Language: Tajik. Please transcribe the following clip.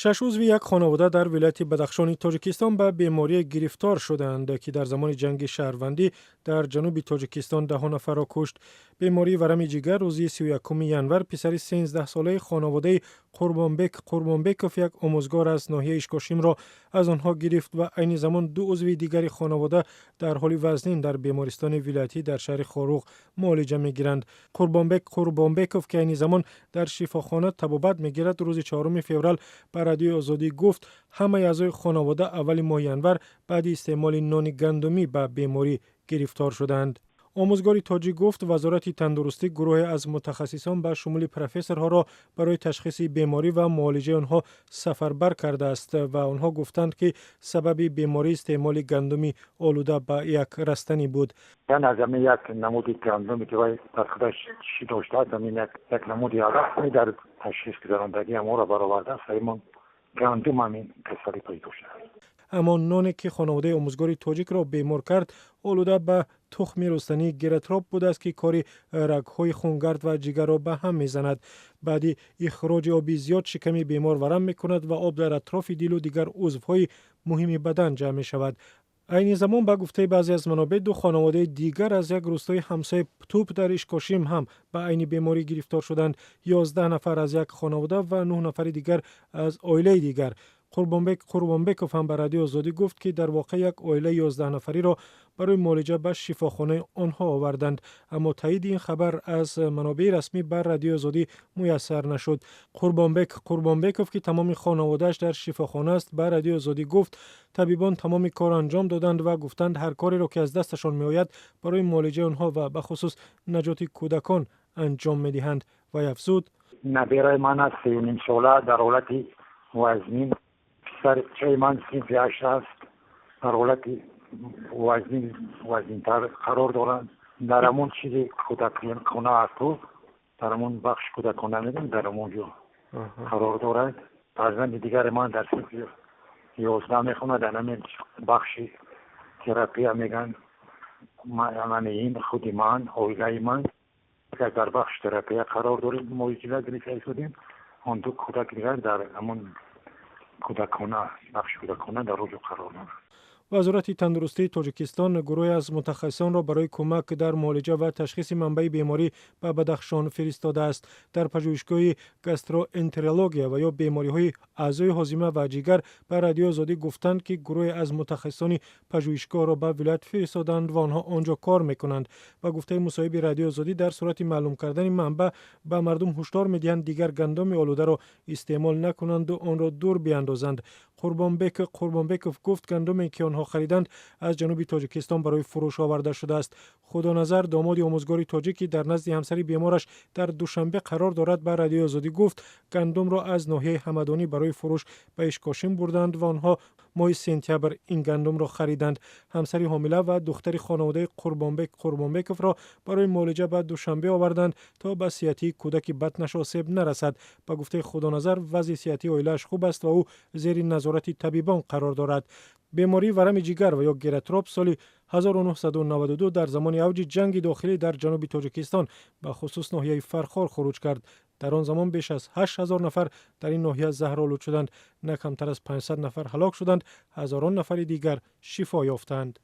Шаш узви як хонавода дар вилояти Бадахшони Тоҷикистон ба беморие гирифтор шуданд, ки дар замони ҷанги шаҳрвандӣ дар ҷануби Тоҷикистон даҳо нафарро кушт. Бемории варами ҷигар рӯзи 31 январ писари 13-солаи хонаводаи Қурбонбек Қурбонбеков, як омӯзгор аз ноҳияи Ишкошимро, аз онҳо гирифт ва айни замон ду узви дигари хонавода дар ҳоли вазнин дар бемористони вилоятӣ дар шаҳри Хоруғ муолиҷа мегиранд. Қурбонбек Қурбонбеков, ки айни замон дар шифохона табобат мегирад, рӯзи 4 феврал ба Радиои Озодӣ гуфт, ҳамаи аъзои хонавода аввали моҳи январ баъди истеъмоли нони гандумӣ ба беморӣ гирифтор шуданд. Омӯзгори тоҷик гуфт, Вазорати тандурустӣ гурӯҳе аз мутахассисон, ба шумули профессорҳоро, барои ташхиси беморӣ ва муолиҷаи онҳо сафарбар кардааст ва онҳо гуфтанд, ки сабаби беморӣ истеъмоли гандуми олуда ба як растанӣ буд. Яъне аз ҳамин як намуди гандуме, ки вай дар худаш чӣ доштааст, ҳамин як намуди алаф, дар ташхис гузарондагӣ ҳамонро баровардааст, ҳамон гандум ҳамин касалӣ пайдо шудааст. Аммо ноне, ки хонаводаи омӯзгори тоҷикро бемор кард, олуда ба тухми рустании гератроп будааст, ки кори рагҳои хунгард ва ҷигарро ба ҳам мезанад. Баъди ихроҷи оби зиёд шиками бемор варам мекунад ва об дар атрофи дилу дигар узвҳои муҳими бадан ҷамъ мешавад. Айни замон, ба гуфтаи баъзе аз манобеъ, ду хонаводаи дигар аз як рӯстои ҳамсояи Птуб дар Ишкошим ҳам ба айни беморӣ гирифтор шуданд: 11 нафар аз як хонавода ва 9 нафари дигар аз оилаи дигар. Қурбонбек Қурбонбеков ҳам ба Радиои Озодӣ гуфт, ки дар воқеъ як оилаи 11 нафариро барои муолиҷа ба шифохонаи онҳо оварданд, аммо таъиди ин хабар аз манобеи расмӣ ба Радиои Озодӣ муяссар нашуд. Қурбонбек Қурбонбеков, ки тамоми хонаводааш дар шифохона аст, ба Радиои Озодӣ гуфт, табибон тамоми кор анҷом доданд ва гуфтанд, ҳар кореро, ки аз дасташон меояд, барои муолиҷаи онҳо ва бахусус наҷоти кӯдакон анҷом медиҳанд. Вай афзуд: Набераи ман аст, 3,5 сола, дар ҳолати вазнин. Писарчаи ман синфи ҳашт аст, дар ҳолати вазнин, вазнинтар қарор доранд. Дар ҳамон чизи кӯдакхона асту дар ҳамон бахши кӯдакона мегӯям, дар ҳамон ҷо қарор дорад. Фарзанди дигари ман дар синфи 11 мехонад, дар ҳамин бахши терапия мегӯянд. Мани ин худи ман, оилаи ман дар бахши терапия қарор дорем, муолиҷа гирифта истодем. Он ду кӯдаки дигар дар ҳамон кӯдакхона, бахши кӯдакхона, дар он ҷо қарор доранд. Вазорати тандурустии Тоҷикистон гурӯҳе аз мутахассисонро барои кӯмак дар муолиҷа ва ташхиси манбаи беморӣ ба Бадахшон фиристодааст. Дар пажӯҳишгоҳи гастроэнтерология ва ё бемориҳои аъзои ҳозима ва ҷигар ба Радиои Озодӣ гуфтанд, ки гурӯҳе аз мутахассисони пажӯҳишгоҳро ба вилоят фиристоданд ва онҳо он ҷо кор мекунанд. Ба гуфтаи мусоҳиби Радиои Озодӣ, дар сурати маълум кардани манбаъ ба мардум ҳушдор медиҳанд, дигар гандуми олударо истеъмол накунанду онро дур биандозанд. Қурбонбек Қурбонбеков гуфт, гандуме, ки онҳо хариданд, аз ҷануби Тоҷикистон барои фурӯш оварда шудааст. Худоназар, домоди омӯзгори тоҷик, ки дар назди ҳамсари бемораш дар Душанбе қарор дорад, ба Радиои Озодӣ гуфт, гандумро аз ноҳияи Ҳамадонӣ барои фурӯш ба Ишкошим бурданд ва онҳо моҳи сентябр ин гандумро хариданд. Ҳамсари ҳомила ва духтари хонаводаи Қурбонбек Қурбонбековро барои муолиҷа ба Душанбе оварданд, то ба сиҳатии кӯдаки батнаш осеб нарасад. Ба гуфтаи Худоназар, вазъи сиҳатии оилааш хуб аст ва ӯ зери назорати табибон қарор дорад. Бемории варами ҷигар ва ё гератроп соли 1992 дар замони авҷи ҷанги дохилӣ дар ҷануби Тоҷикистон, ба хусус ноҳияи Фархор, хуруҷ кард. Дар он замон беш аз 8000 нафар дар ин ноҳия заҳролуд шуданд, на камтар аз 500 нафар ҳалок шуданд, ҳазорон нафари дигар шифо ёфтанд.